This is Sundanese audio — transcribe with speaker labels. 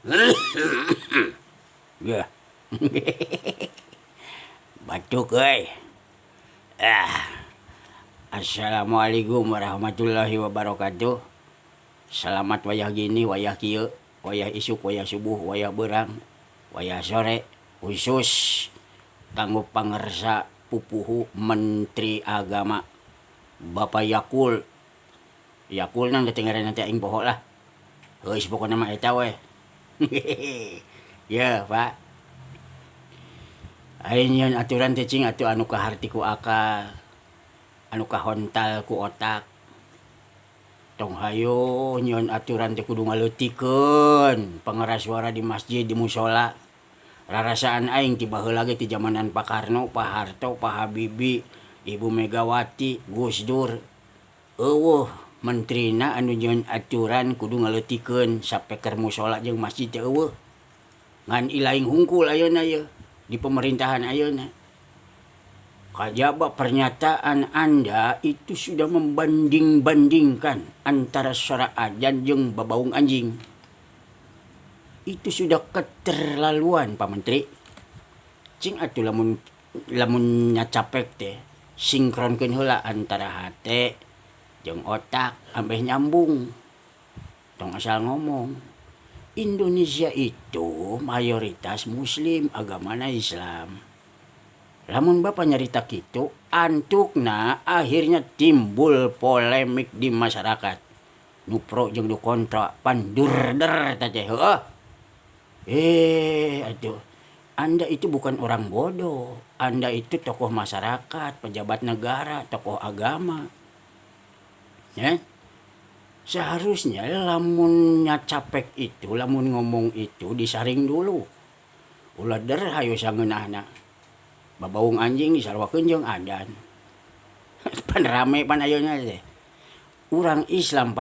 Speaker 1: Geuh. Batuk euy. Ah. Assalamualaikum warahmatullahi wabarakatuh. Salamat wayah gini, wayah kieu, wayah isuk, wayah subuh, wayah beurang, wayah sore, khusus kanggo pangersa pupuhu Menteri Agama Bapak Yakul. Yakul nang teh ngaranna teh aing poho lah. Heuis pokona mah eta weh. Yeuh Pak. Aing nyieun aturan teh cing atuh anu kaharti ku akal, anu kahontal ku otak. Tong hayo nyieun aturan teh kudu ngaleutikeun pangeras suara di masjid, di mushola. Rarasaan aing ti baheula ge ti jamanan Pak Karno, Pak Harto, Pak Habibie, Ibu Megawati, Gus Dur. Eueuh menterina anu nyieun aturan kudu ngaleutikeun sapeker mushola jeung masjid teh eueuh. Ngan ilaing hungkul ayeuna yeuh di pemerintahan ayeuna. Kajaba pernyataan Anda itu sudah membanding-bandingkan antara suara ajan jeung babaung anjing. Itu sudah keterlaluan Pak Menteri. Cing atuh lamun lamun nyacapek teh sinkronkeun heula antara hate jeung otak ambeh nyambung. Tong asal ngomong. Indonesia itu mayoritas muslim, agamana Islam. Lamun Bapak nyarita kitu, antukna akhirnya timbul polemik di masyarakat. Nu pro jeung nu kontra pandurder eta teh heueuh. Eh atuh, Anda itu bukan orang bodoh. Anda itu tokoh masyarakat, pejabat negara, tokoh agama. Ya. Seharusnya lamun nyacapek itu, lamun ngomong itu disaring dulu. Ulah der hayo sangeunahna. Babaung anjing disaruakeun jeung adan. Pan rame pan ayeuna teh. Urang Islam.